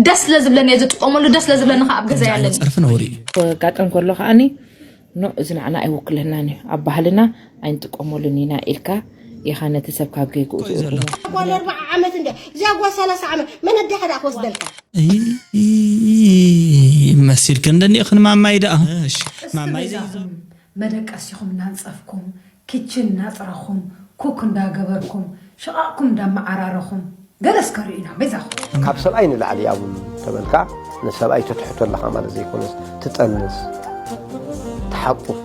ደስ ስለ ዝብለኒ እየ ዝጥቀመሉ፣ ደስ ስለ ዝብለኒ ከዓ ኣብ ገዛ እዛ ዓይነት ያለኒ። ፀርፊ ነውሪ እዩ። ክጋጠም ከሎ ከዓኒ ኖ፣ እዚ ንዓና ኣይውክለናን እዩ፣ ኣብ ባህልና ኣይንጥቀመሉን ኢና ኢልካ ኢኻ ነቲ ሰብ ካብ ገይግኡ ትእርሞ። ጓል ኣርባዓ ዓመት እንደ እዚኣ ጓል ሰላሳ ዓመት መን ኣዴኻ ደኣ ክወስደልካ? መሲልክ እንደኒእኽን ማማይ ደኣ ማማይ ገዛኹም መደቀሲኹም እናንፀፍኩም፣ ኪችን እናፅረኹም፣ ኩክ እንዳገበርኩም፣ ሽቓቕኩም እንዳመዓራረኹም፣ ገለ እስከ ርኢና በይዛኹም። ካብ ሰብኣይ ንላዕሊ ኣብሉ ተበልካ፣ ንሰብኣይ ትትሕቶ ኣለኻ ማለት ዘይኮነስ፣ ትጠንስ፣ ትሓቁፍ፣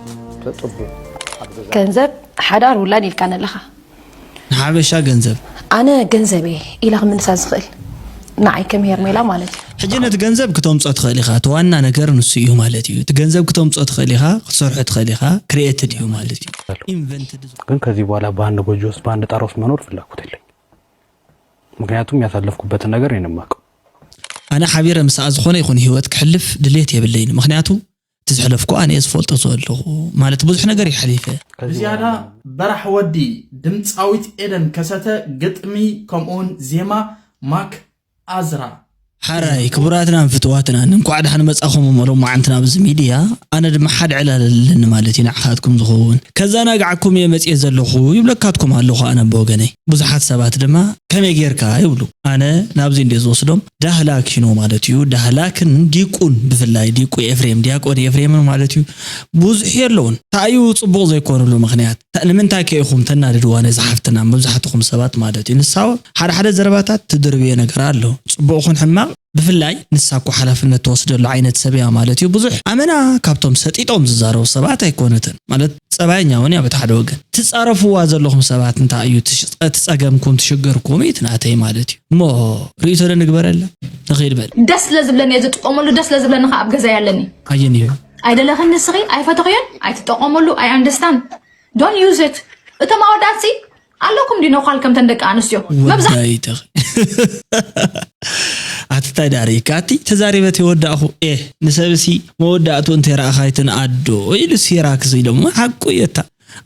ተጥቡ ኣብ ገዛ ገንዘብ ሓዳር ውላድ ኢልካ ነለኻ ንሓበሻ ገንዘብ ኣነ ገንዘብ እየ ኢለ ክምልሳ ዝኽእል ንዓይ ከም ሄርሜላ ማለት እዩ። ሕጂ ነቲ ገንዘብ ክተምፆ ትኽእል ኢኻ። እቲ ዋና ነገር ንሱ እዩ ማለት እዩ። እቲ ገንዘብ ክተምፆ ትኽእል ኢኻ፣ ክትሰርሖ ትኽእል ኢኻ። ክሪኤትድ እዩ ማለት እዩ። ኢንቨንትድ ግን ከዚህ በኋላ በአንድ ጎጆ ውስጥ በአንድ ጣራ ውስጥ መኖር ፍላጎት የለኝም። ምክንያቱም ያሳለፍኩበትን ነገር እኔ ነኝ የማውቀው። ኣነ ሓቢረ ምስኣ ዝኾነ ይኹን ህይወት ክሕልፍ ድሌት የብለይን። ምክንያቱ እቲ ዝሕለፍኩ ኣነ እየ ዝፈልጦ ዘለኹ ማለት ብዙሕ ነገር ይሓሊፈ። ብዝያዳ በራሕ ወዲ ድምፃዊት ኤደን ከሰተ ግጥሚ ከምኡውን ዜማ ማክ ኣዝራ። ሓራይ ክቡራትናን ፍትዋትናን እንኳዕ ደሓን መጻኹም እሞ ሎማዓንቲ ናብዚ ሚድያ። ኣነ ድማ ሓደ ዕላል ኣለኒ ማለት እዩ ንዓኻትኩም ዝኸውን። ከዘናግዓኩም እየ መጽየ ዘለኹ ይብለካትኩም ኣለኹ ኣነ ብወገነይ። ብዙሓት ሰባት ድማ ከመይ ጌርካ ይብሉ። ኣነ ናብዚ እንደ ዝወስዶም ዳህላ ኪኖ ማለት እዩ። ዳህላክን ዲቁን ብፍላይ ዲቁ ኤፍሬም ዲያቆን ኤፍሬምን ማለት እዩ ብዙሕ የለውን። ታዩ ጽቡቕ ዘይኮኑሉ ምክንያት ንምንታይ ከ ኢኹም ተናድድዋ ነዚ ሓፍትና መብዛሕትኹም ሰባት ማለት እዩ። ንሳ ሓደ ሓደ ዘረባታት ትድርብዮ ነገር ኣሎ ጽቡቕ ኹን ሕማቕ ብፍላይ ንሳ እኮ ሓላፍነት ትወስደሉ ዓይነት ሰብ እያ ማለት እዩ። ብዙሕ ኣመና ካብቶም ሰጢጦም ዝዛረቡ ሰባት ኣይኮነትን ማለት ጸባየኛ እውን እያ በቲ ሓደ ወገን። ትጻረፍዋ ዘለኹም ሰባት እንታይ እዩ እቲ ሽ- እቲ ጸገምኩም ትሽግርኩም እዩ እቲ ናተይ ማለት እዩ። እሞ ርእይቶ ዶ ንግበረላ ንኸይድ በል። ደስ ስለ ዝብለኒ እየ ዝጥቀመሉ፣ ደስ ስለ ዝብለኒ ከዓ ኣብ ገዛ ያለኒ። ኣየን እዩ ኣይደለኽን ንስኺ ኣይፈተኽዮን ኣይትጠቐመሉ። I understand, don't use it። እቶም ኣወዳት ሲ ኣለኩም ዲ ነዃል ከምተን ደቂ ኣንስትዮ መብዛሕ ወዳይተኺ ኣትታይ ዳርይካ ኣቲ ተዛሪበ ተወዳእኹ ኤ ንሰብሲ መወዳእቱ እንተ ረኣኻይትን ኣዶ ኢሉ ሲራክስ ኢሎሞ ሓቁ የታ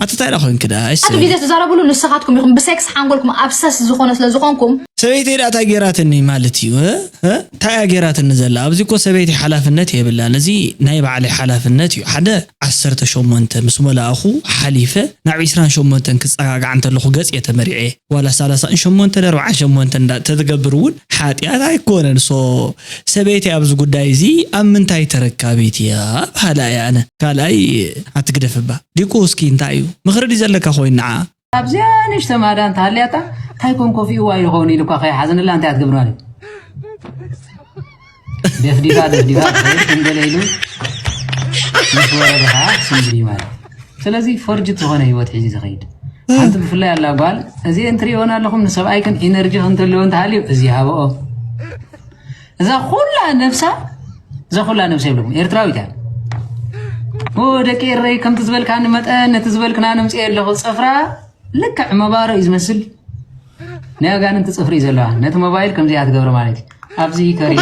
ኣትታይ ዳ ኮንክ ዳ ኣቲ ቪድዮ ትዛረብሉ ንስኻትኩም ኢኹም ብሴክስ ሓንጎልኩም ኣብሰስ ዝኾነ ስለ ዝኾንኩም ሰበይተይ ዳ እንታይ ጌራትኒ ማለት እዩ እ? እ? እንታይ እያ ጌራትኒ ዘላ ኣብዚ እኮ ሰበይቲ ሓላፍነት የብላን እዚ ናይ ባዕለይ ሓላፍነት እዩ ሓደ ዓሰርተ ሸሞንተ ምስ መላእኹ ሓሊፈ ናብ ዒስራን ሸሞንተን ክፀጋጋዕ እንተለኹ ገፅ እየ ተመሪዐ ዋላ ሰላሳን ሸሞንተን ኣርባዓን ሸሞንተን እንዳ ተትገብር እውን ሓጢኣት ኣይኮነን ሶ ሰበይቲ ኣብዚ ጉዳይ እዚ ኣብ ምንታይ ተረካቢት እያ በሃላ እየ ኣነ ካልኣይ ኣትግደፍባ ዲቁ እስኪ እንታይ እዩ ምኽሪ ድዩ ዘለካ ኮይኑ ንዓ ኣብዚኣ ንእሽተ ማዳ እንተሃልያታ እንታይ ኮን ኮፊእዋ ይኸውን ኢሉ እኳ ከይሓዘንላ እንታይ ኣትገብር ማለት ደፍዲፋ ደፍዲፋ ትኸይድ ከም ገለ ኢሉ ምስ ወረደ ከዓ ስንግል እዩ ማለት ስለዚ ፎርጅት ዝኾነ ህይወት ሒዚ ዝኸይድ ሓንቲ ብፍላይ ኣላ ጓል እዚ እንትሪእወን ኣለኹም ንሰብኣይክን ኢነርጂ ክንተለዎ እንተሃልዩ እዚ ሃበኦ እዛ ኩላ ነብሳ እዛ ኩላ ነብሳ ይብለኩም ኤርትራዊት እያ ኦ ደቂ ኤረይ ከምቲ ዝበልካኒ መጠን ነቲ ዝበልክና ነምፅኦ ኣለኹ ፅፍራ ልክዕ መባሮ እዩ ዝመስል ናይ ኣጋንንቲ ፅፍሪ እዩ ዘለዋ ነቲ ሞባይል ከምዚኣ ትገብሮ ማለት እዩ ኣብዚ ከሪኦ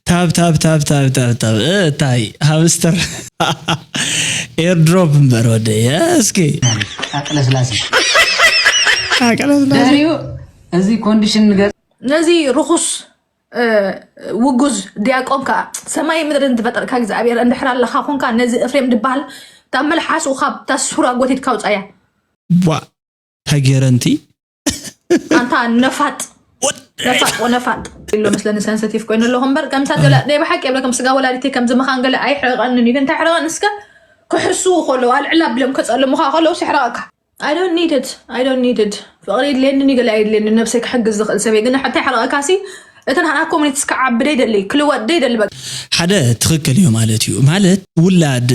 ታብ ታብ ታብ ታብ ታብ ታብ እንታይ ሃምስተር ኤርድሮፕ እምበር ወደየ እስኪ ኣቅለስላሴ ድሕሪኡ እዚ ኮንዲሽን ንገ ነዚ ርኹስ ውጉዝ ዲያቆን ከዓ ሰማይ ምድርን ዝፈጠርካ እግዚኣብሔር እንድሕር ኣለካ ኮንካ ነዚ እፍሬም ድበሃል እታ መልሓሱ ካብ እታ ሱራ ጎቲትካ ውፃያ ቧ ተጌረንቲ ኣንታ ነፋጥ ነፋጥ ወነፋጥ ኢሎ መስለኒ ሰንሰቲቭ ኮይኑ ኣለኹ እምበር ከምሳ ገለ ናይ ብሓቂ የብለኩም ስጋ ወላዲተይ ከምዚ ምኻን ገለ ኣይሕረቐንን እዩ እንታይ ሕረቐን እስከ ክሕስዉ ከለዉ ኣልዕል ኣቢሎም ከፀልሙኻ ከለዉ ሲሕረቐካ I don't need it. I don't need it. ፍቕሪ የድልየንን እዩ ገለ ኣየድልየንን ነብሰይ ክሕግዝ ዝኽእል ሰብ እየ ግን ሓታ ይሕረቐካ ሲ እቲ ናህና ኮሚኒቲ ክዓቢ ደይደሊ ክልወጥ ደይደሊ በቃ ሓደ ትኽክል እዩ ማለት እዩ ማለት ውላድ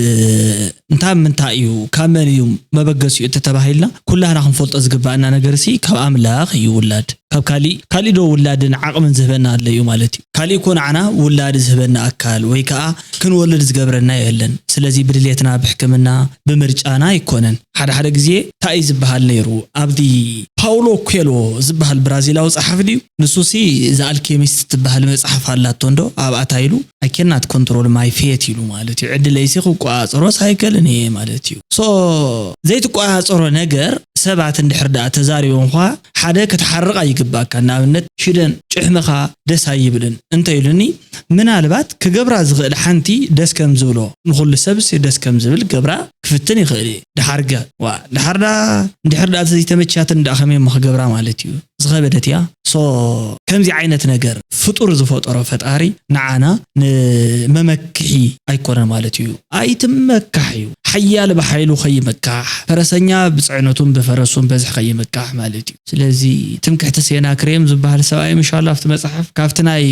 እንታይ ምንታይ እዩ ካብ መን እዩ መበገሲኡ እንተተባሂልና ኩላህና ክንፈልጦ ዝግባኣና ነገር ሲ ካብ ኣምላኽ እዩ ውላድ ካብ ካሊእ ካሊእ ዶ ውላድን ዓቕምን ዝህበና ኣሎ እዩ ማለት እዩ ካሊእ እኮ ንዓና ውላድ ዝህበና ኣካል ወይ ከዓ ክንወልድ ዝገብረና የለን ስለዚ ብድልየትና ብሕክምና ብምርጫና ኣይኮነን ሓደ ሓደ ግዜ እንታይ እዩ ዝበሃል ነይሩ ኣብቲ ፓውሎ ኮሎ ዝበሃል ብራዚላዊ ጸሓፊ ድዩ ንሱሲ እዛ ኣልኬሚስት ትበሃል መጽሓፍ ኣላቶ እንዶ ኣብኣታ ኢሉ I cannot control my fate ኢሉ ማለት እዩ ዕድለይሲ ክቆጻጸሮስ ኣይክእልን እየ ማለት እዩ። So ዘይትቆፃፀሮ ነገር ሰባት እንድሕር ደኣ ተዛሪቦምኻ ሓደ ክትሓርቕ ኣይግባእካ። ንኣብነት ሽደን ጭሕምኻ ደስ ኣይብልን እንተ ኢሉኒ ምናልባት ክገብራ ዝኽእል ሓንቲ ደስ ከም ዝብሎ ንኹሉ ሰብስ ደስ ከም ዝብል ገብራ ክፍትን ይኽእል እዩ። ድሓር ገ ዋ ድሓር ዳ እንድሕር ደኣ ዘይተመቻትን ደኣ ከመይ እሞ ክገብራ ማለት እዩ። ዝኸበደት እያ። So ከምዚ ዓይነት ነገር ፍጡር ዝፈጠሮ ፈጣሪ ንዓና ንመመክሒ ኣይኮነን ማለት እዩ። ኣይትመካሕ እዩ። ሓያል ብሓይሉ ከይምካሕ፣ ፈረሰኛ ብፅዕነቱን ብፈረሱን በዝሒ ከይምካሕ ማለት እዩ። ስለዚ ትምክሕቲ ሴናክሬም ዝበሃል ሰብኣይ ምሻሎ ኣብቲ መፅሓፍ ካብቲ ናይ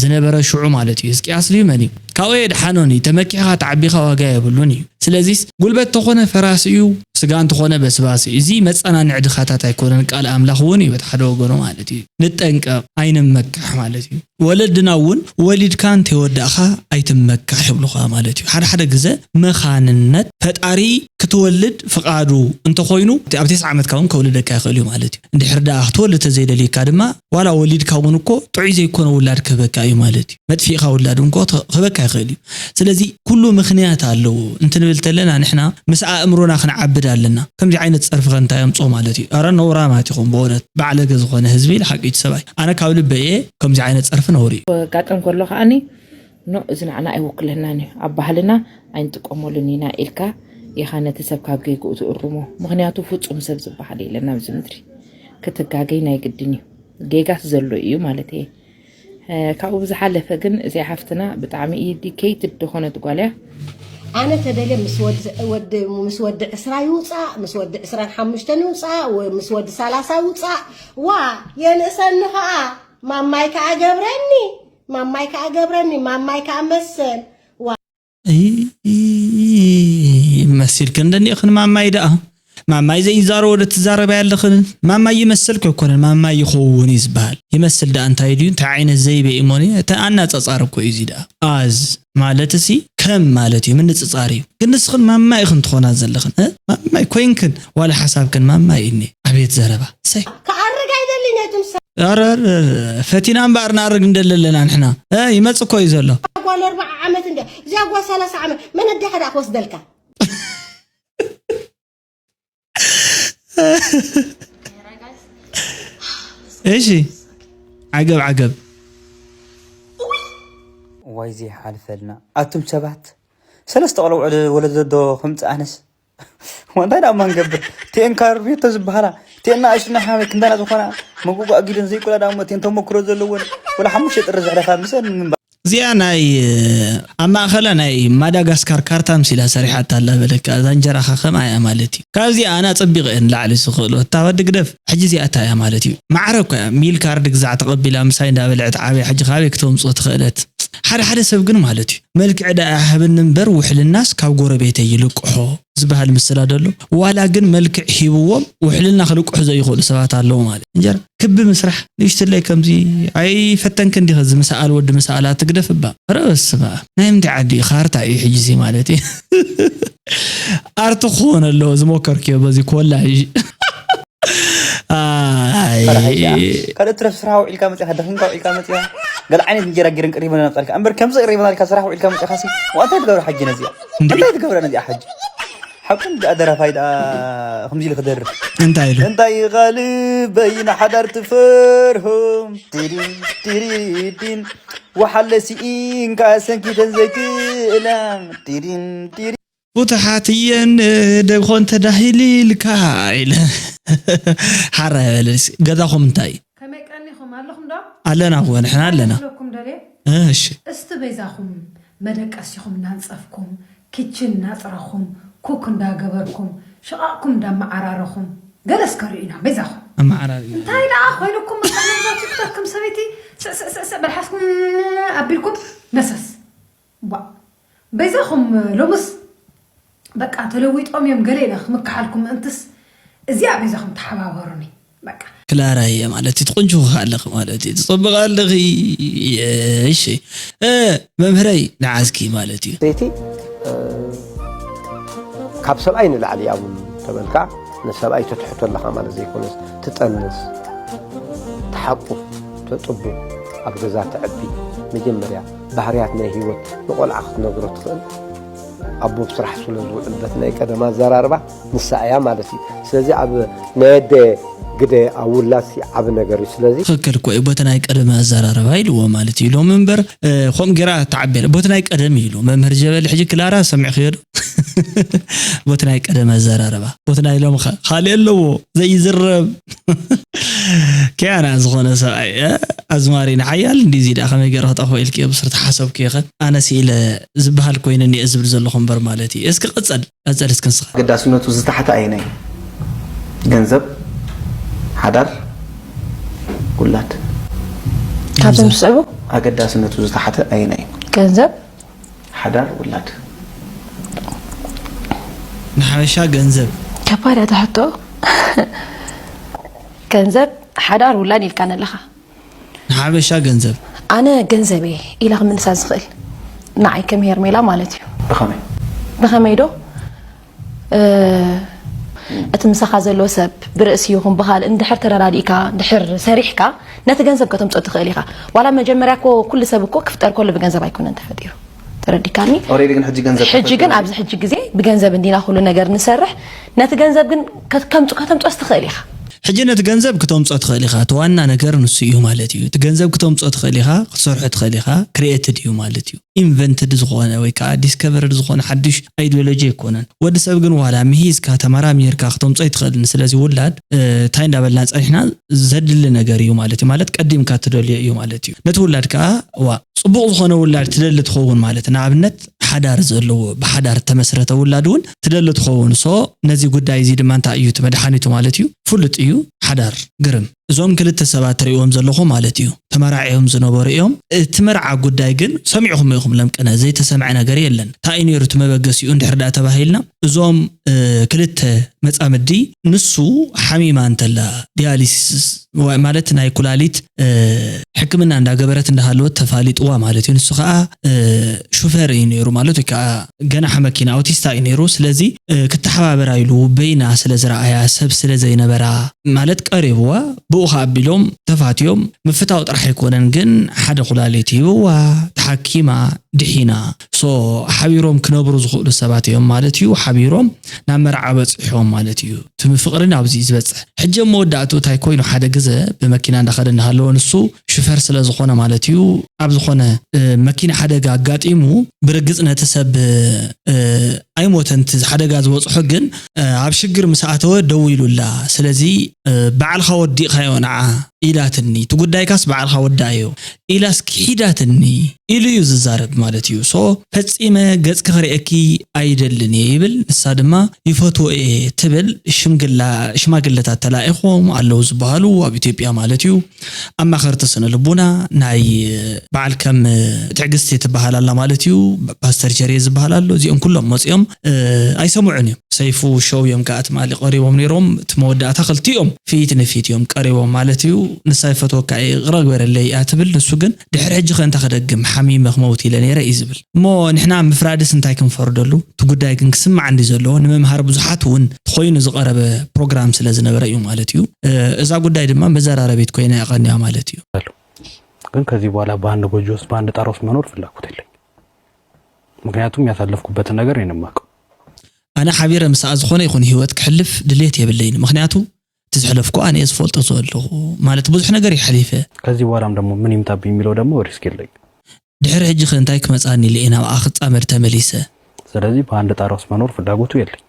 ዝነበረ ሽዑ ማለት እዩ። ህዝቅያስ ድዩ መን እዩ ካብኡ የድሓኖን እዩ። ተመኪሕኻ ተዓቢኻ ዋጋ የብሉን እዩ። ስለዚስ ጉልበት ተኾነ ፈራሲ እዩ፣ ስጋ እንተኾነ በስባሲ እዩ። እዚ መፀናንዒ ድኻታት ኣይኮነን፣ ቃል ኣምላኽ እውን እዩ በቲ ሓደ ወገኑ ማለት እዩ። ንጠንቀቕ ኣይንመካሕ ማለት እዩ። ወለድና እውን ወሊድካ እንተይወዳእኻ ኣይትመካሕ ይብሉኻ ማለት እዩ። ሓደ ሓደ ግዘ መኻንነት ፈጣሪ ክትወልድ ፍቓዱ እንተኾይኑ ኣብ ተስዓ ዓመትካ እውን ከውልደካ ይኽእል እዩ ማለት እዩ። እንድሕር ደኣ ክትወልድ ተዘይደልዩካ ድማ ዋላ ወሊድካ እውን እኮ ጥዑይ ዘይኮነ ውላድ ክህበካ እዩ ማለት እዩ። መጥፊእኻ ውላድ እውን እኮ ክህበካ ይኽእል እዩ። ስለዚ ኩሉ ምኽንያት ኣለዎ እንትንብል ተለና ንሕና ምስ ኣእምሮና ክንዓብድ ኣለና። ከምዚ ዓይነት ፀርፊ ከ እንታይ ኣምፅኦ ማለት እዩ? ኣረ ነውራማት ኢኹም ብእውነት። ባዕለገ ዝኾነ ህዝቢ ኢል ሓቂ እቲ ሰብኣይ። ኣነ ካብ ልበ እየ ከምዚ ዓይነት ፀርፊ ነውሪ እዩ። ጋጠም ከሎ ከዓኒ ኖ እዚ ንዓና ኣይውክለናን እዩ ኣብ ባህልና ኣይንጥቀመሉን ኢና ኢልካ ኢኻ ነቲ ሰብ ካብ ጌግኡ ትእርሞ። ምኽንያቱ ፍጹም ሰብ ዝበሃል የለን ኣብዚ ምድሪ። ክትጋገይ ናይ ግድን እዩ። ጌጋስ ዘሎ እዩ ማለት እየ። ካብኡ ብዝሓለፈ ግን እዚኣ ሓፍትና ብጣዕሚ እዩ ዲኬይትድ ዝኾነት ጓል እያ። ኣነ ተደልየ ምስ ወዲ ወዲ ምስ ወዲ ዕስራ ይውፃእ ምስ ወዲ ዕስራን ሓሙሽተን ይውፃእ ወ- ምስ ወዲ ሰላሳ ይውፃእ ዋ የንእሰኒ ከዓ ማማይ ከዓ ገብረኒ ማማይ ከዓ ገብረኒ ማማይ ከዓ መሰል ዋ መሲልክን ደኒእኽን ማማይ ደኣ ማማይ ዘይዛረቦ ዶ ትዛረቢ ኣለኽን? ማማይ ይመስል ኮ ኣይኮነን ማማይ ይኸውን እዩ ዝበሃል። ይመስል ደኣ እንታይ ድዩ? እንታይ ዓይነት ዘይበ እዩ እሞኒ? እቲ ኣናጻጻሪ እኮ እዩ እዚ ደኣ። ኣዝ ማለት እሲ ከም ማለት እዩ፣ ምንጽጻር እዩ። ግን ንስኽን ማማይ ኢኽን ትኾና ዘለኽን። እ? ማማይ ኮይንክን ዋላ ሓሳብክን ማማይ እኒ። ኣቤት ዘረባ። ሰይ። ክኣርግ ኣይደልን እየ ትምሰል። ኧረ ፈቲና እምበኣር ንኣርግ እንደለለና ንሕና። እ? ይመጽእ እኮ እዩ ዘሎ። ጓል ኣርብዓ ዓመት እንዲ እዚኣ ጓል ሰላሳ ዓመት መን ኣዴኻ ደኣ ክወስደልካ እሺ ዓገብ ዓገብ ዋይ ዘይሓልፈልና ኣቱም ሰባት ሰለስተ ቆልዑ ወለዶ ከምፅእ ኣነስ እንታይ ዳማ ንገብር ቴን ካርቤቶ ዝበሃላ ቴና ኣሽና ሓመ ክንዳና ዝኾና መጉጓ ጊደን ዘይቁላ ዳሞ ቴን ተሞክሮ ዘለወን ወላ ሓሙሽተ ጥሪ ዘሕለፋ ምሰን ምንባ እዚኣ ናይ ኣብ ማእኸላ ናይ ማዳጋስካር ካርታ ምሲላ ሰሪሓታ ኣላ በለካ እዛ እንጀራኻ ከምኣ እያ ማለት እዩ ካብዚኣ ኣና ፀቢቐ እየ ንላዕሊ ዝኽእሎ እታ ወዲ ግደፍ ሕጂ እዚኣ እታ እያ ማለት እዩ ማዕረ እኮ እያ ሚል ካርድ ግዛዕ ተቐቢላ ምሳይ እንዳበልዐት ዓብያ ሕጂ ካበይ ክተምፅኦ ትኽእለት ሓደ ሓደ ሰብ ግን ማለት እዩ መልክዕ ደኣ ይሃበኒ እምበር ውሕልናስ ካብ ጎረቤተይ ይልቅሖ ዝበሃል ምስላ ደሎ ዋላ ግን መልክዕ ሂብዎም ውሕልና ክልቅሑ ዘይኽእሉ ሰባት ኣለዉ ማለት እንጀራ ክቢ ምስራሕ ንእሽትለይ ከምዚ ኣይፈተንክን ዲኸ እዚ ምስኣል ወዲ ምስኣላ ትግደፍ እባ ኧረ በስመ ኣብ ናይ ምንታይ ዓዲ እዩ ካርታ እዩ ሕጂ እዚ ማለት እዩ ኣርቲ ክኾን ኣለዎ ዝሞከርክዮ በዚ ኮላዥ ካልእ ትረፍ ስራሓ ውዒልካ መፅኻ ደኺምካ ውዒልካ መፅኻ ገለ ዓይነት እንጀራ ጌረን ቀሪበን ኣምፃልካ እምበር ከምዚ ቀሪበና ኢልካ ስራሕ ውዒልካ መፅኻ ሲ እንታይ ትገብረ ሓጂ ነዚኣ እንታይ ትገብረ ነዚኣ ሓጂ ሓቁ እንዲ ኣደራፋይ ደኣ ከምዚ ኢሉ ክደርፍ እንታይ ኢሉ እንታይ ቃል በይና ሓዳር ትፈርሆም ዲዲን ዲዲን ወሓለ ሲኢንካ ሰንኪተን ዘይክእላ ዲዲን ዲዲን ቡትሓት እየን ደብኾን ተዳሂል ኢልካ ኢለ ሓራ ይበለስ ገዛኹም እንታይ ከመይ ቀኒኹም ኣለኹም ዶ ኣለና እኮ ንሕና ኣለና ክብለኩም ደልየ እሺ እስቲ በይዛኹም መደቀሲኹም እናንፀፍኩም ኪችን እናፅረኹም ኩክ እንዳገበርኩም ሽቓቕኩም እንዳመዓራረኹም ገለ እስከ ርኢና በይዛኹም ኣመዓራሪ እንታይ ደኣ ኮይኑኩም መሳለምዛ ቲክቶክ ከም ሰበይቲ ስዕስዕስዕስዕ በልሓስኩም ኣቢልኩም መሰስ ባ በይዛኹም ሎምስ በቃ ተለዊጦም እዮም ገለ ኢለ ክምክሓልኩም ምእንትስ እዚኣ በይዛኹም ተሓባበሩኒ በቃ ክላራ እየ ማለት እዩ ትቆንጆ ኣለኺ ማለት እዩ ትፀብቕ ኣለኺ እሺ መምህረይ ንዓስኪ ማለት እዩ ሰይቲ ካብ ሰብኣይ ንላዕሊ እያ እውን ተበልካ ንሰብኣይ ተትሕቶ ኣለኻ ማለት ዘይኮነስ ትጠንስ ትሓቁፍ ተጥቡ ኣብ ገዛ ተዕቢ መጀመርያ ባህርያት ናይ ህይወት ንቆልዓ ክትነግሮ ትኽእል ኣቦ ብስራሕ ስለ ዝውዕል በቲ ናይ ቀደም ኣዘራርባ ንሳ እያ ማለት እዩ። ስለዚ ኣብ ናይ ኣደ ግደ ኣብ ውላድሲ ዓቢ ነገር እዩ። ስለዚ ትኽክል እኮ እዩ። በቲ ናይ ቀደም ኣዘራርባ ኢልዎ ማለት እዩ። ሎሚ እምበር እ፣ ከምኡ ጌራ ትዓቢ ኣላ። በቲ ናይ ቀደም ኢሉ መምህር ጀበሊ ሕጂ ክላራ ሰሚዕኽዮ ዶ? በቲ ናይ ቀደም ኣዘራርባ። በቲ ናይ ሎሚ ኸ ካልእ ኣለዎ ዘይዝረብ። ከያና ዝኾነ ሰብኣይ እ፣ ኣዝማሪ ንሓያል እንዲ እዚ ደኣ ከመይ ገይረ ክጠፍኦ ኢልክዮ ብስር ተሓሰብክዮ ኸ? ኣነ ስኢለ ዝበሃል ኮይኑኒ እየ ዝብል ዘለኹ እምበር ማለት እዩ። እስኪ ቅጸል፣ ቀጸል እስኪ ንስኻ። ኣገዳስነቱ ዝተሓተ ኣየናይ እዩ? ገንዘብ፣ ሓዳር፣ ውላድ። ካብዞም ዝስዕቡ ኣገዳስነቱ ዝተሓተ ኣየናይ እዩ? ገንዘብ፣ ሓዳር፣ ውላድ። ንሓበሻ ገንዘብ ከባድ እያ እታ ሕቶ። ገንዘብ፣ ሓዳር፣ ውላድ ኢልካኒ ኣለኻ። ንሓበሻ ገንዘብ ኣነ ገንዘብ እየ ኢለ ክምልሳ ዝኽእል ንዓይ ከም ሄርሜላ ማለት እዩ። ብኸመይ? ብኸመይ ዶ? እ፣ እቲ ምሳኻ ዘሎ ሰብ ብርእሲ ይኹን ብኻልእ እንድሕር ተረዳዲእካ፣ እንድሕር ሰሪሕካ፣ ነቲ ገንዘብ ከተምፅኦ ትኽእል ኢኻ። ዋላ መጀመርያ እኮ ኩሉ ሰብ እኮ ክፍጠር ከሎ ብገንዘብ ኣይኮነን ተፈጢሩ። ተረዲካኒ? ኦሬዲ ግን ሕጂ ገንዘብ ሕጂ ግን ኣብዚ ሕጂ ግዜ ብገንዘብ እንዲና ኩሉ ነገር ንሰርሕ። ነቲ ገንዘብ ግን ከት- ከምፅ- ከተምፅኦስ ትኽእል ኢኻ። ሕጂ ነቲ ገንዘብ ክተምፅኦ ትኽእል ኢኻ። እቲ ዋና ነገር ንሱ እዩ ማለት እዩ። እቲ ገንዘብ ክተምፅኦ ትኽእል ኢኻ፣ ክትሰርሖ ትኽእል ኢኻ። ክሪኤትድ እዩ ማለት እዩ። ኢንቨንትድ ዝኾነ ወይ ከዓ ዲስከቨርድ ዝኾነ ሓዱሽ ኣይዲዮሎጂ ኣይኮነን። ወዲ ሰብ ግን ዋላ ምሂዝካ ተመራሚርካ ክተምፅኦ ኣይትኽእልን። ስለዚ ውላድ እ፣ እንታይ እንዳበልና ፀኒሕና ዘድሊ ነገር እዩ ማለት እዩ። ማለት ቀዲምካ ትደልዮ እዩ ማለት እዩ። ነቲ ውላድ ከዓ ዋ ፅቡቕ ዝኾነ ውላድ ትደሊ ትኸውን ማለት ንኣብነት ሓዳር ዘለዎ ብሓዳር ተመስረተ ውላድ እውን ትደሊ ትኸውን። ሶ ነዚ ጉዳይ እዚ ድማ እንታይ እዩ እቲ መድሓኒቱ ማለት እዩ? ፍሉጥ እዩ። ሓዳር ግርም እዞም ክልተ ሰባት ትሪእዎም ዘለኹ ማለት እዩ። ተመራዒዮም ዝነበሩ እዮም። እቲ መርዓ ጉዳይ ግን ሰሚዕኹም ኢኹም ለምቅነ ዘይተሰምዐ ነገር የለን። እንታይ እዩ ነይሩ እቲ መበገሲኡ እንድሕር ዳ ተባሂልና እዞም እ፣ ክልተ መጻምዲ ንሱ ሓሚማ እንተላ ዲያሊሲስ ዋ- ማለት ናይ ኩላሊት እ፣ ሕክምና እንዳገበረት እንዳሃለወት ተፋሊጥዋ ማለት እዩ። ንሱ ከዓ እ፣ ሹፈር እዩ ነይሩ ማለት ወይ ከዓ ገናሒ መኪና ኣውቲስታ እዩ ነይሩ። ስለዚ እ፣ ክተሓባበራ ኢሉ በይና ስለ ዝረኣያ ሰብ ስለ ዘይነበራ ማለት ቀሪብዋ ብኡ ከዓ ኣቢሎም ተፋትዮም ምፍታው ጥራሕ ኣይኮነን ግን ሓደ ኩላሊት ሂብዋ ተሓኪማ ድሒና ሶ ሓቢሮም ክነብሩ ዝኽእሉ ሰባት እዮም ማለት እዩ። ሓቢሮም ናብ መርዓ በፂሖም ማለት እዩ። ትም ፍቕሪ ናብዚ እዩ ዝበፅሕ። ሕጂ ኣብ መወዳእቱ እንታይ ኮይኑ ሓደ ግዘ ብመኪና እንዳኸደ እናሃለወ ንሱ ሽፈር ስለ ዝኾነ ማለት እዩ ኣብ ዝኾነ እ፣ መኪና ሓደጋ ኣጋጢሙ ብርግፅ ነቲ ሰብ እ፣ ኣይሞተን እቲ ሓደጋ ዝበፅሖ ግን እ፣ ኣብ ሽግር ምስ ኣተወ ደው ኢሉላ ስለዚ እ፣ ባዕልኻ ወዲቕካዮ ንዓ ኢላትኒ እቲ ጉዳይካስ ባዕልኻ ወዳእዮ ኢላስ ክሒዳትኒ ኢሉ እዩ ዝዛረብ ማለት እዩ። ሶ ፈጺመ ገጽኪ ክርእየኪ ኣይደልን እየ ይብል። ንሳ ድማ ይፈትዎ እየ ትብል። ሽምግላ ሽማግለታት ተላኢኾም ኣለዉ ዝበሃሉ ኣብ ኢትዮጵያ ማለት እዩ። ኣማኸርቲ ስነ ልቡና ናይ በዓል ከም ትዕግስቲ ትበሃል ኣላ ማለት እዩ። ፓስተር ቸርየ ዝበሃል ኣሎ። እዚኦም ኩሎም መጺኦም እ፣ ኣይሰምዑን እዮም። ሰይፉ ሾው እዮም ከዓ ትማሊ ቀሪቦም ነይሮም። እቲ መወዳእታ ክልቲኦም ፊት ንፊት እዮም ቀሪቦም ማለት እዩ። ንሳ ይፈትወካ እየ ይቕረ ግበረለይ እያ ትብል። ንሱ ግን ድሕሪ ሕጂ ከ እንታይ ክደግም ሓሚመ ክመውት ኢለ ነይረ እዩ ዝብል። እሞ ንሕና ምፍራድስ እንታይ ክንፈርደሉ? እቲ ጉዳይ ግን ክስማዕ እንዲ ዘለዎ ንምምሃር ብዙሓት እውን ተኾይኑ ዝቐረበ ፕሮግራም ስለ ዝነበረ እዩ ማለት እዩ። እ፣ እዛ ጉዳይ ድማ መዘራረቢት ኮይና እያ ቀንያ ማለት እዩ። ግን ከዚህ በኋላ በአንድ ጎጆ ውስጥ በአንድ ጣራ ውስጥ መኖር ፍላጎት የለኝ። ምክንያቱም ያሳለፍኩበትን ነገር እኔ ነው የማውቀው። ኣነ ሓቢረ ምስኣ ዝኾነ ይኹን ህይወት ክሕልፍ ድሌት የብለይን። ምክንያቱ እቲ ዝሕለፍኩ ኣነ እየ ዝፈልጦ ዘለኹ ማለት ብዙሕ ነገር ይሓሊፈ። ከዚህ በኋላም ደግሞ ምን ይምጣብኝ የሚለው ደግሞ ሪስክ የለኝ። ድሕሪ ሕጂ ከ እንታይ ክመፃኒ ኢለ እየ ናብኣ ክፃመድ ተመሊሰ። ስለዚህ በአንድ ጣራ ውስጥ መኖር ፍላጎቱ የለኝ።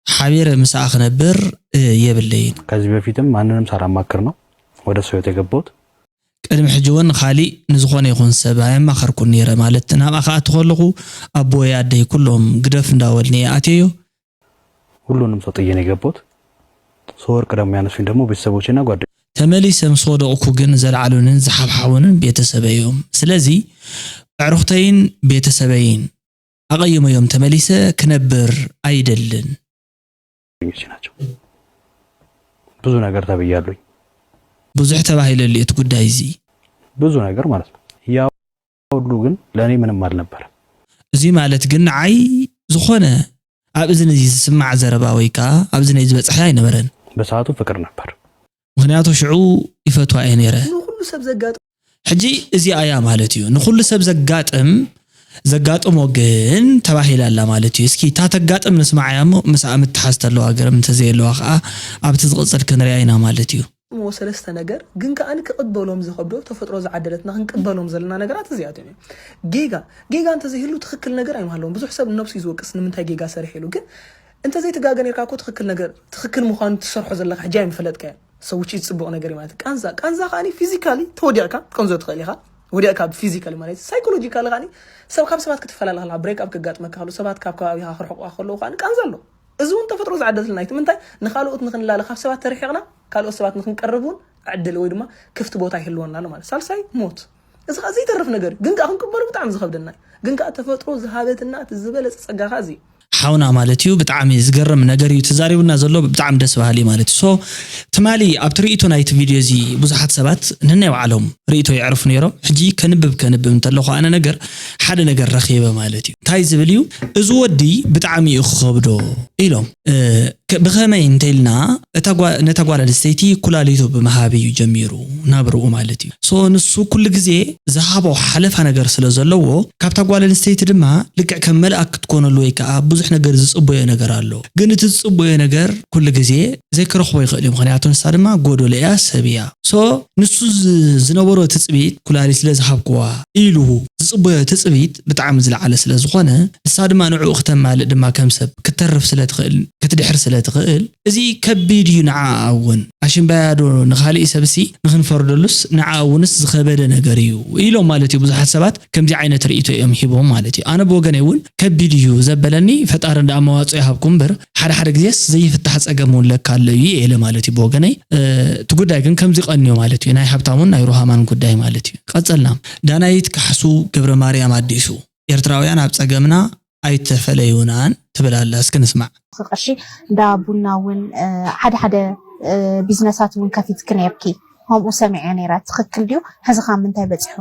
ሓቢረ ምስኣ ክነብር እ፣ የብለይን። ከዚህ በፊትም ማንንም ሳላማክር ነው ወደ እሱ ህይወት የገባሁት። ቅድሚ ሕጂ እውን ንኻሊእ ንዝኾነ ይኹን ሰብ ኣየማኸርኩን ነይረ። ማለት ናብኣ ክኣቱ ከለኹ ኣቦይ ኣደይ ኩሎም ግደፍ እንዳበልኒ እየ ኣትየዮ። ሁሉንም ሰው ጥዬ ነው የገባሁት። ስወድቅ ደግሞ ያነሱኝ ደግሞ ቤተሰቦቼና ጓደኞቼ። ተመሊሰ ምስ ወደቕኩ ግን ዘልዓሉንን ዝሓብሓቡንን ቤተሰበይ እዮም። ስለዚ ኣዕሩኽተይን ቤተሰበይን ኣቐይመዮም ተመሊሰ ክነብር ኣይደልን። ናቸው። ብዙ ነገር ተብያሉኝ። ብዙሕ ተባሂለሉ እቲ ጉዳይ እዚ። ብዙ ነገር ማለት ነው። ያ ሁሉ ግን ለእኔ ምንም አልነበረም። እዚ ማለት ግን ንዓይ ዝኾነ ኣብ እዝኒ ዝስማዕ ዘረባ ወይ ከዓ ኣብ እዝነይ ዝበፅሐ ኣይነበረን። በሰዓቱ ፍቅር ነበር። ምክንያቱ ሽዑ ይፈትዋ እየ ነይረ። ንኩሉ ሰብ ዘጋጥም ሕጂ እዚኣ እያ ማለት እዩ ንኩሉ ሰብ ዘጋጥም። ዘጋጥሞ ግን ተባሂላ ኣላ ማለት እዩ። እስኪ እታ ተጋጥም ንስማዓያ እሞ ምስኣ ምትሓዝ ተለዋ ገርም እንተዘየለዋ ከዓ ኣብቲ ዝቕፅል ክንሪኣ ኢና ማለት እዩ። ሞ ሰለስተ ነገር ግን ከኣ ክቕበሎም ዝኸብዶ ተፈጥሮ ዝዓደለትና ክንቅበሎም ዘለና ነገራት እዚኣቶም እዮም። ጌጋ ጌጋ እንተዘይህሉ ትኽክል ነገር ኣይምሃለዎም። ብዙሕ ሰብ ንነብሱ እዩ ዝወቅስ ንምንታይ ጌጋ ሰሪሕ ኢሉ። ግን እንተዘይትጋገ ነርካ እኮ ትኽክል ነገር ትኽክል ምዃኑ ትሰርሖ ዘለካ ሕጂ ኣይምፈለጥካዮ። ሰው ውጪ ዝጽቡቕ ነገር እዩ ማለት እዩ። ቃንዛ ቃንዛ ከኣ ፊዚካሊ ተወዲቕካ ትቀንዞ ትኽእል ኢኻ። ወዲቕካ ፊዚካሊ ማለት ሳይኮሎጂካሊ ከኣ ሰብ ካብ ሰባት ክትፈላለ ከለካ ብሬክ ኣብ ከጋጥመካ ከሎ ሰባት ካብ ከባቢኻ ክርሕቑካ ከለዉ ከኣ ቃንዛ ኣሎ። እዚ እውን ተፈጥሮ ዝዓደለትና እዩ። እቲ ምንታይ ንኻልኦት ንኽንላለ ካብ ሰባት ተርሒቕና ካልኦት ሰባት ንኽንቀርብ እውን ዕድል ወይ ድማ ክፍቲ ቦታ ይህልወና ኣሎ ማለት። ሳልሳይ ሞት። እዚ ከኣ ዘይተርፍ ነገር እዩ። ግን ከኣ ክንቅበሎ ብጣዕሚ ዝኸብደና እዩ። ግን ከኣ ተፈጥሮ ዝሃበትና እቲ ዝበለጸ ጸጋ ከኣ እዚ እዩ። ሓውና ማለት እዩ። ብጣዕሚ ዝገርም ነገር እዩ ተዛሪቡና ዘሎ፣ ብጣዕሚ ደስ በሃሊ ማለት እዩ። ሶ ትማሊ ኣብቲ ርእይቶ ናይቲ ቪድዮ እዚ ብዙሓት ሰባት ነናይ ባዕሎም ርእይቶ የዕርፉ ነይሮም። ሕጂ ከንብብ ከንብብ እንተለኹ ኣነ ነገር ሓደ ነገር ረኺበ ማለት እዩ። እንታይ ዝብል እዩ? እዚ ወዲ ብጣዕሚ እዩ ክኸብዶ ኢሎም። እ፣ ከ- ብኸመይ እንተኢልና እታ ጓ- ነታ ጓል ኣንስተይቲ ኩላሊቱ ብምሃብ እዩ ጀሚሩ ናብርኡ ማለት እዩ። ሶ ንሱ ኩሉ ግዜ ዝሃቦ ሓለፋ ነገር ስለ ዘለዎ ካብታ ጓል ኣንስተይቲ ድማ ልክዕ ከም መልኣክ ክትኮነሉ ወይ ከዓ ብዙሕ ነገር ዝፅበዮ ነገር ኣሎ። ግን እቲ ዝፅበዮ ነገር ኩሉ ግዜ ዘይክረኽቦ ይኽእል እዩ። ምክንያቱ ንሳ ድማ ጎደሎ እያ፣ ሰብ እያ። ሶ ንሱ ዝ- ዝነበሮ ትፅቢት ኩላሊት ስለ ዝሃብክዋ ኢሉ ዝፅበዮ ትፅቢት ብጣዕሚ ዝለዓለ ስለ ዝኾነ ንሳ ድማ ንዕኡ ክተማልእ ድማ ከም ሰብ ክትተርፍ ስለ ትኽእል ክትድሕር ስለ ትኽእል እዚ ከቢድ እዩ ንዓኣ እውን። ኣሽምባያ ዶ ንኻሊእ ሰብሲ ንኽንፈርደሉስ ንዓኣ እውንስ ዝኸበደ ነገር እዩ ኢሎም ማለት እዩ። ብዙሓት ሰባት ከምዚ ዓይነት ርእይቶ እዮም ሂቦም ማለት እዩ። ኣነ ብወገነይ እውን ከቢድ እዩ ዘበለኒ ፈጣሪ እንዳ መዋፅኦ ይሃብኩም እምበር ሓደ ሓደ ግዜስ ዘይፍታሕ ፀገም እውን ለካ ኣሎ እዩ ኢለ ማለት እዩ ብወገነይ። እ፣ እቲ ጉዳይ ግን ከምዚ ቀንዮ ማለት እዩ። ናይ ሃብታሙን ናይ ሩሃማን ጉዳይ ማለት እዩ። ቀፀልና። ዳናይት ካሕሱ ገብረ ማርያም ኣዲሱ ኤርትራውያን ኣብ ጸገምና ኣይተፈለዩናን ትብል ኣላ። እስኪ ንስማዕ። ቅርሺ እንዳ ቡና እውን ሓደ ሓደ ቢዝነሳት እውን ከፊትኪ ነርኪ ከምኡ ሰሚዐ ነይረ ትኽክል ድዩ? ሕዚ ካብ ምንታይ በፂሑ?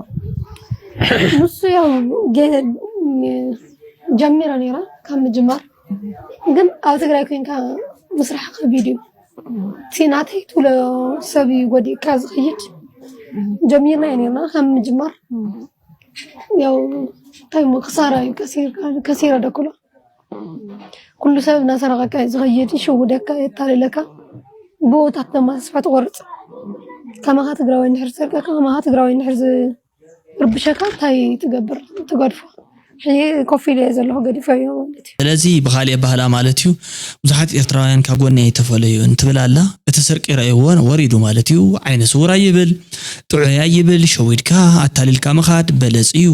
ንሱ ያው ጀሚረ ነይረ ካብ ምጅማር ግን ኣብ ትግራይ ኮይንካ ምስራሕ ከቢድ እዩ። እቲ ናተይ ትብሎ ሰብ እዩ ጎዲእካ ዝኸይድ ጀሚርና ነርና ካብ ምጅማር ያው እንታይ እሞ ክሳራ እዩ ከሲርካ ከሲረ ደክሎ ኩሉ ሰብ እናሰረቀካ እዩ ዝኸይድ ይሽውደካ የታልለካ ብኡታት ድማ ተስፋ ትቆርፅ ከማኻ ትግራዋይ እንድሕር ዝሰርቀካ ከማኻ ትግራዋይ እንድሕር ዝርብሸካ እንታይ ትገብር ትገድፎ ሕጂ ኮፍ ኢለ እየ ዘለኹ ገዲፈዮ ማለት እዩ ስለዚ ብኻሊእ ኣባህላ ማለት እዩ ብዙሓት ኤርትራውያን ካብ ጎኒ ኣይተፈለዩ እንትብል ኣላ እቲ ስርቂ ረእይዎ ወሪዱ ማለት እዩ ዓይነ ስውር ኣይብል ጥዑይ ኣይብል ሸዊድካ ኣታሊልካ ምኻድ በለፅ እዩ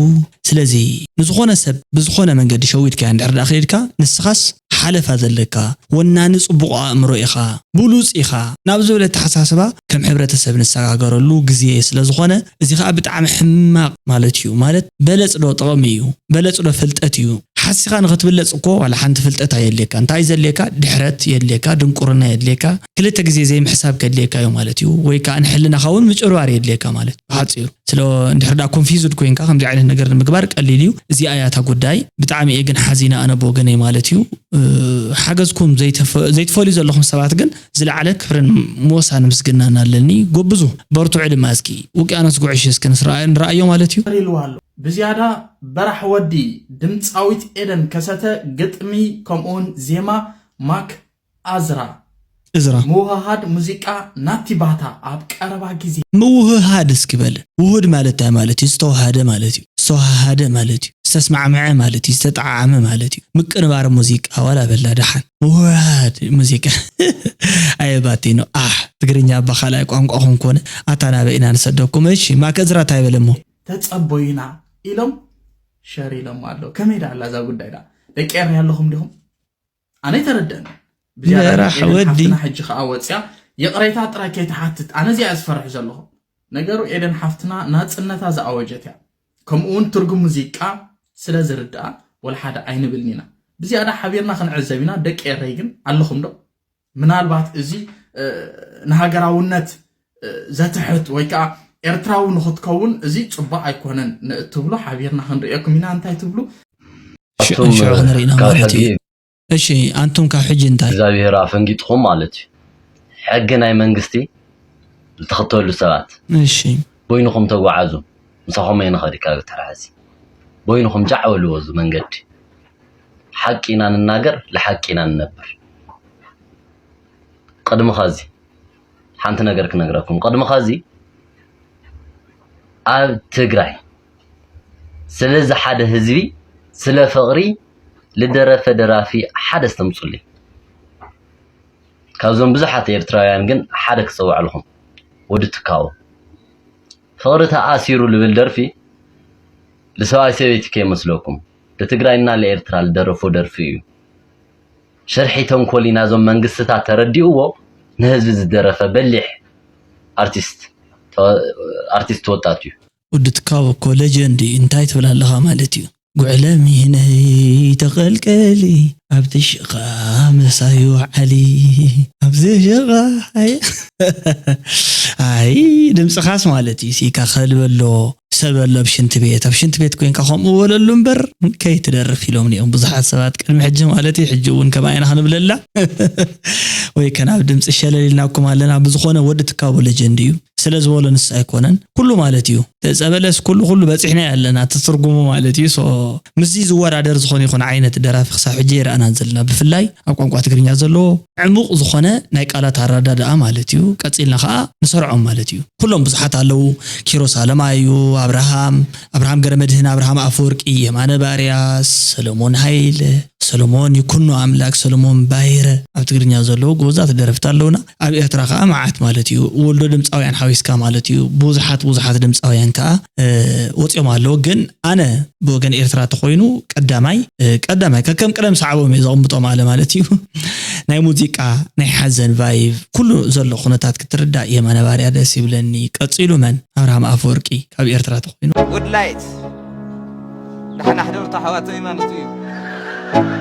ስለዚ ንዝኾነ ሰብ ብዝኾነ መንገዲ ሸዊድካያ እንድሕር ደኣ ከይድካ ንስኻስ ሓለፋ ዘለካ ወናኒ ጽቡቕ ኣእምሮ ኢኻ፣ ብሉጽ ኢኻ ናብ ዝብል ኣተሓሳስባ ከም ሕብረተሰብ ንሰጋገረሉ ግዜ ስለ ዝኾነ፣ እዚ ኸኣ ብጣዕሚ ሕማቕ ማለት እዩ። ማለት በለጽ ዶ ጥቕሚ እዩ? በለጽ ዶ ፍልጠት እዩ? ሓሲኻ ንኽትብለጽ እኮ ዋላ ሓንቲ ፍልጠት ኣየድልየካ። እንታይ እዩ ዘድልየካ? ድሕረት የድልየካ፣ ድንቁርና የድልየካ፣ ክልተ ግዜ ዘይምሕሳብ ከድልየካ እዩ ማለት እዩ። ወይ ከኣ ንሕልናኻ እውን ምጭርባር የድልየካ ማለት እዩ ብሓጺሩ። ስለ እንድሕር ደኣ ኮንፊውዝድ ኮይንካ ከምዚ ዓይነት ነገር ንምግባር ቀሊል እዩ። እዚኣ እያ እታ ጉዳይ። ብጣዕሚ እየ ግን ሓዚነ ኣነ ብወገነይ ማለት እዩ። ሓገዝኩም ዘይትፈልዩ ዘለኹም ሰባት ግን ዝለዓለ ክብርን ሞሳን ምስግናን ኣለኒ። ጎብዙ በርትዑ ድማ እስኪ ውቅያኖስ ጉዕሽ እስኪ ንስራኣዮ ንረኣዮ ማለት እዩ። ኢልዋ ኣሎ። ብዝያዳ በራሕ ወዲ ድምፃዊት ኤደን ከሰተ ግጥሚ ከምኡውን ዜማ ማክ ኣዝራ እዝራ። ምውህሃድ ሙዚቃ ናቲ ባታ ኣብ ቀረባ ግዜ። ምውህሃድ እስኪ በል። ውሁድ ማለት እንታይ ማለት እዩ? ዝተዋሃደ ማለት እዩ። ዝተዋሃደ ማለት እዩ። ዝተስማዕምዐ ማለት እዩ። ዝተጠዓዓመ ማለት እዩ። ምቅንባር ሙዚቃ ዋላ በላ ደሓን። ምውህሃድ ሙዚቃ ኣየ ባቲኖ ኣሕ ትግርኛ እባ ካልኣይ ቋንቋኹም ኮነ ኣታ ናበይ ኢና ንሰደኩም። እሺ ማክ እዝራ እንታይ በለ እሞ? ተጸበዩና ኢሎም ሸር ኢሎም ኣለዉ። ከመይ ደኣ ኣላ እዛ ጉዳይ ደኣ? ደቂ ኤረይ ኣለኹም ዲኹም? ኣነ ኣይተረደኣንን ብዝያዳ በራሕ ኤደን ወዲ። ሓፍትና ሕጂ ከኣ ወፅያ ይቕሬታ ጥራይ ከይትሓትት ኣነ እዚኣ እየ ዝፈርሕ ዘለኹ ነገሩ ኤደን ሓፍትና ናፅነታ ዝኣወጀት እያ ከምኡ እውን ትርጉም ሙዚቃ ስለ ዝርድኣ ወላ ሓደ ኣይንብልን ኢና ብዝያዳ ሓቢርና ክንዕዘብ ኢና ደቂ ኤረይ ግን ኣለኹም ዶ ምናልባት እዚ ንሃገራውነት ዘትሕት ወይ ከዓ ኤርትራዊ ንክትከውን እዚ ፅቡቅ ኣይኮነን ንእትብሉ ሓቢርና ክንርእየኩም ኢና እንታይ ትብሉ ሽዑ ክንርኢ ኢና ማለት እዩ እሺ ኣንቱም ካብ ሕጂ እንታይ እግዚኣብሔር ኣፈንጊጥኹም ማለት እዩ ሕጊ ናይ መንግስቲ ዝተኸተሉ ሰባት እሺ በይንኹም ተጓዓዙ ምሳኹም ኣይንኸድ ካብ ተረሓዚ በይንኹም ጃዕ በልዎ እዚ መንገዲ። ሓቂ ኢና ንናገር፣ ልሓቂ ኢና ንነብር። ቅድሚ ኸዚ ሓንቲ ነገር ክነግረኩም። ቅድሚ ኸዚ ኣብ ትግራይ ስለዚ ሓደ ህዝቢ፣ ስለ ፍቕሪ ልደረፈ ደራፊ ሓደ እስተምጹልኝ። ካብዞም ብዙሓት ኤርትራውያን ግን ሓደ ክጸውዐልኹም። ወዲ ትካቦ። ፍቕሪ ተኣሲሩ ልብል ደርፊ ልሰብኣይ ሰበይቲ ከይመስለኩም። ልትግራይና ልኤርትራ ልደረፎ ደርፊ እዩ። ሽርሒ ተንኮል ኢና ዞም መንግስትታት ተረዲእዎ ንህዝቢ ዝደረፈ በሊሕ ኣርቲስት፣ ኣርቲስት ወጣት እዩ። ወዲ ትካቦ እኮ ሌጀንድ እዩ። እንታይ ትብል ኣለኻ ማለት እዩ? ጉዕለሚነይ ተቐልቀሊ ኣብቲ ሽቓ ምሳይ ውዓሊ ኣብዚ ሽቓ። ኣይ፣ ኣይ፣ ድምፅኻስ ማለት እዩ። ሲካ ከልበሎ ሰብ ኣሎ ኣብ ሽንቲ ቤት፣ ኣብ ሽንቲ ቤት ኮይንካ ከምኡ በለሉ እምበር ከይትደርፍ ኢሎም እዮም ብዙሓት ሰባት ቅድሚ ሕጂ ማለት እዩ። ሕጂ እውን ከምኣ ኢና ክንብለላ ወይ ከናብ ድምፂ ሸለል ኢልናኩም ኣለና። ብዝኾነ ወዲ ትካቦ ሌጀንድ እዩ። ስለ ዝበሎ ንሱ ኣይኮነን ኩሉ ማለት እዩ። ጸበለስ ኩሉ ኩሉ በፂሕና ኣለና እቲ ትርጉሙ ማለት እዩ። ሶ ምስዚ ዝወዳደር ዝኾነ ይኹን ዓይነት ደራፊ ክሳብ ሕጂ ይረኣናን ዘለና፣ ብፍላይ ኣብ ቋንቋ ትግርኛ ዘለዎ ዕሙቕ ዝኾነ ናይ ቃላት ኣረዳድኣ ማለት እዩ። ቀፂልና ከዓ ንሰርዖም ማለት እዩ። ኩሎም ብዙሓት ኣለዉ። ኪሮስ ኣለማዩ፣ ኣብርሃም ኣብርሃም ገረመድህን፣ ኣብርሃም ኣፈወርቂ፣ የማነ ባርያስ፣ ሰለሞን ሃይለ፣ ሰለሞን ይኩኖ ኣምላክ፣ ሰለሞን ባይረ፣ ኣብ ትግርኛ ዘለዉ ጎበዛት ደረፍቲ ኣለዉና። ኣብ ኤርትራ ከዓ መዓት ማለት እዩ። ወልዶ ድምፃውያን ሓዊስካ ማለት እዩ። ብዙሓት ብዙሓት ድምፃውያን ከዓ እ፣ ወፂኦም ኣለዉ። ግን ኣነ ብወገን ኤርትራ ተኮይኑ ቀዳማይ እ፣ ቀዳማይ ከከም ቅደም ሰዓቦም እየ ዘቕምጦም ኣለ ማለት እዩ። ናይ ሙዚቃ ናይ ሓዘን ቫይቭ ኩሉ ዘሎ ኩነታት ክትርዳእ የማነ ባርያ ደስ ይብለኒ። ቀፂሉ መን ኣብርሃም ኣፈወርቂ ካብ ኤርትራ ተኮይኑ። ጉድ ላይት ዳሕና ሕደርቶ ኣሕዋተይ ማለት እዩ።